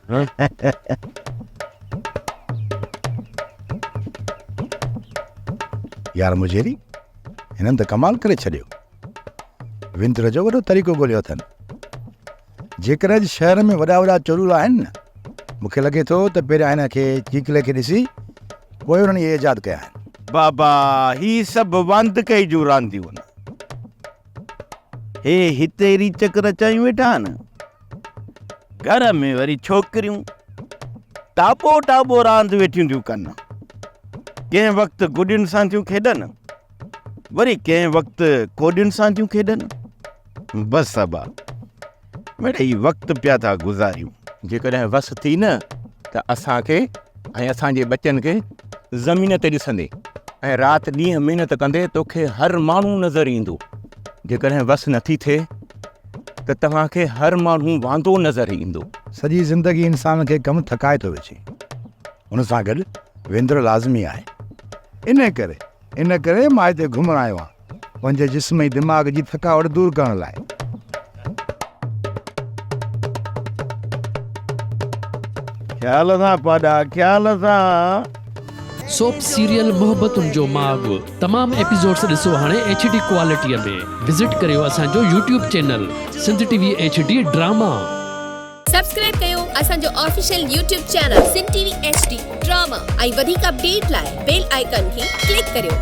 يار مجيري، هنن ته ڪمال ڪري ڇڏيو. وندر جو وڏو طريقو ڳوليو اٿن. جيڪڏهن اڄ شهر ۾ وڏا وڏا چورول آهن نه، مون کي لڳي ٿو ته پهريان هن کي چيڪلي کي ڏسي پوء انهن اهي ايجاد ڪيا آهن. بابا هي سڀ واندڪئي جون رانديون آهن. هي هتي ريچڪ رچايون ويٺا آهن. گهر ۾ وري ڇوڪريون ٽاٻو ٽاٻو راند ويٺيون ٿيون ڪن. ڪنهن وقت گڏين سان ٿيون کيڏن، وري ڪنهن وقت ڪوڏين سان ٿيون کيڏن. بس ابا، مڙئي وقت پيا ٿا گذاريون. جيڪڏهن وس ٿي نه ته اسان کي ۽ اسان جي ٻچن کي زمين تي ڏسندي ۽ رات ڏينهن محنت ڪندي توکي هر ماڻهو نظر ايندو. جيڪڏهن وس نٿي ٿئي ته توهان کي هر ماڻهو واندو نظر ايندو. سڄي زندگي انسان کي ڪم ٿڪائي ٿو وجهي. ان سان گڏ وندر لازمي آهي. ان ڪري ان ڪري مان هتي گهمڻ آيو آهيان. پنهنجي جسم ۽ دماغ جي ٿڪاوٽ دور ڪرڻ لاء. خيال سان پاڏا خيال سان. سوپ سيريل محبتن جو ماڳ تمام ايپيسوڊس ڏسو هاڻي ايڇ ڊي ڪوالٽي ۾ وزٽ ڪريو اسان جو YouTube channel Sindh T V H D drama. Subscribe ڪيو اسان جو official YouTube channel Sindh T V H D drama ۽ وڌيڪ اپڊيٽ لاء بيل آئيڪان کي ڪلڪ ڪريو.